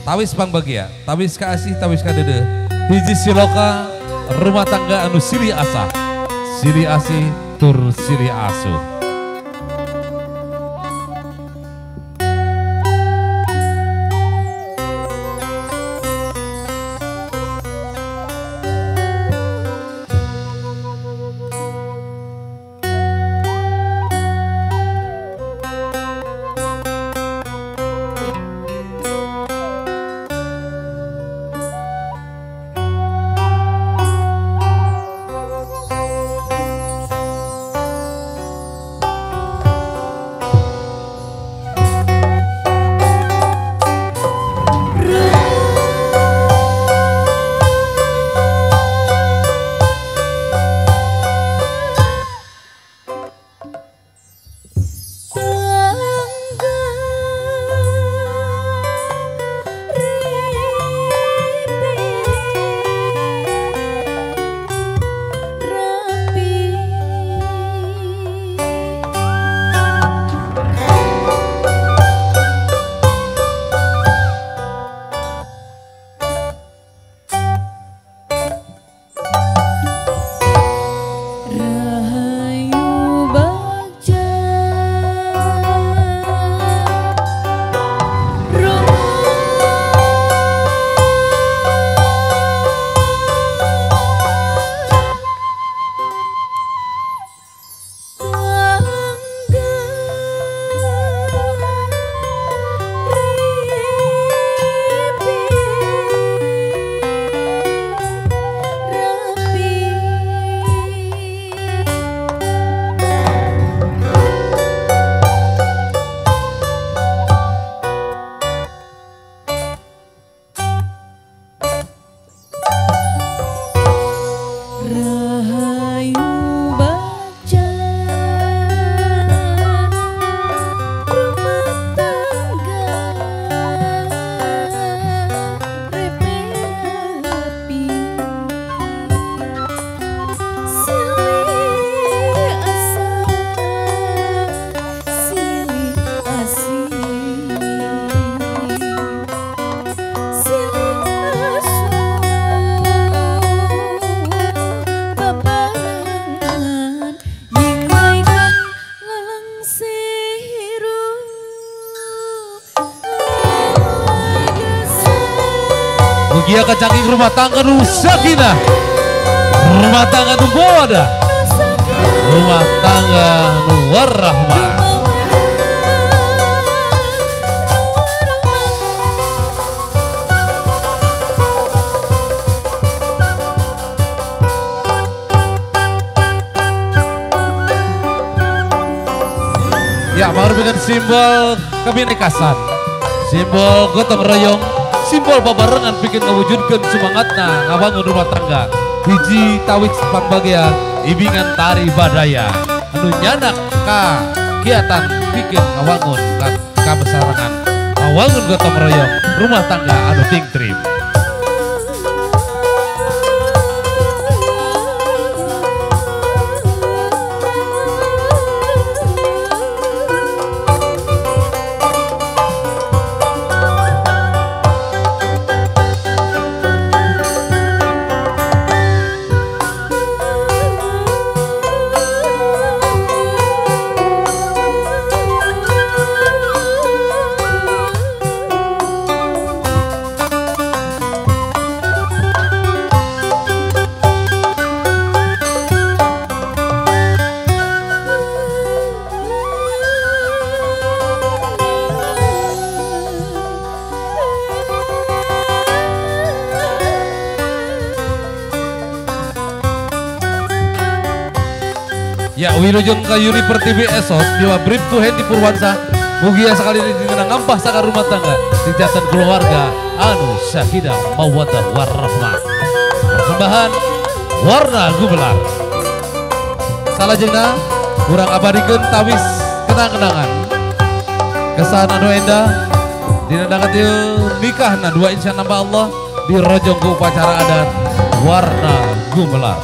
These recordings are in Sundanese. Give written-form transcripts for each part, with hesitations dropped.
Tawis pangbagia, tawis kaasih, tawis kadede. Hiji siloka rumah tangga anu silih asah, silih asih tur silih asuh. Mugia kacangking rumah tangga nu sakinah, rumah tangga nu mawaddah, rumah tangga nu warahmah. Ya, merupakan simbol kebinekasan, simbol gotong royong, simbol babarengan bikin ngewujudkan semangatna ngabangun rumah tangga. Hiji tawis pangbagia ibingan tari badaya anu nyanak ka kiatan bikin ngabangun kabesarangan, ngabangun gotong royong rumah tangga anu tingtrim. Ya, wilujeng ka Yuri Pertiwi Esot, dewa Bribtu Hendi Purwansa, mugia sekali dengan ngampah saka rumah tangga, sejatan keluarga anu sakinah mawaddah warahmah. Persembahan warna gumelar. Salajengna kurang abadikeun tawis kenang-kenangan. Kesan anu endah dinandakan ieu nikahna dua insan namba Allah dirojong ku upacara adat warna gumelar.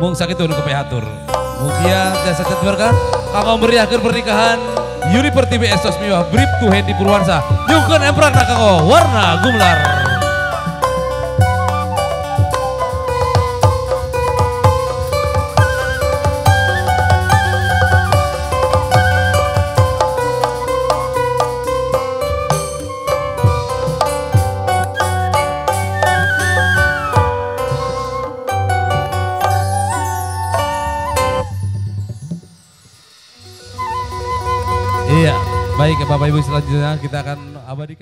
Mung sakitu nu kapihatur. Mugia jasa berkah kanggo meriahkeun pernikahan Yuni Pertiwi Esos Miwah Briptu Hendi Purwansa. Nyungkeun emprakna kanggo Warna Gumelar. Iya, baik Bapak Ibu, selanjutnya kita akan abadikan.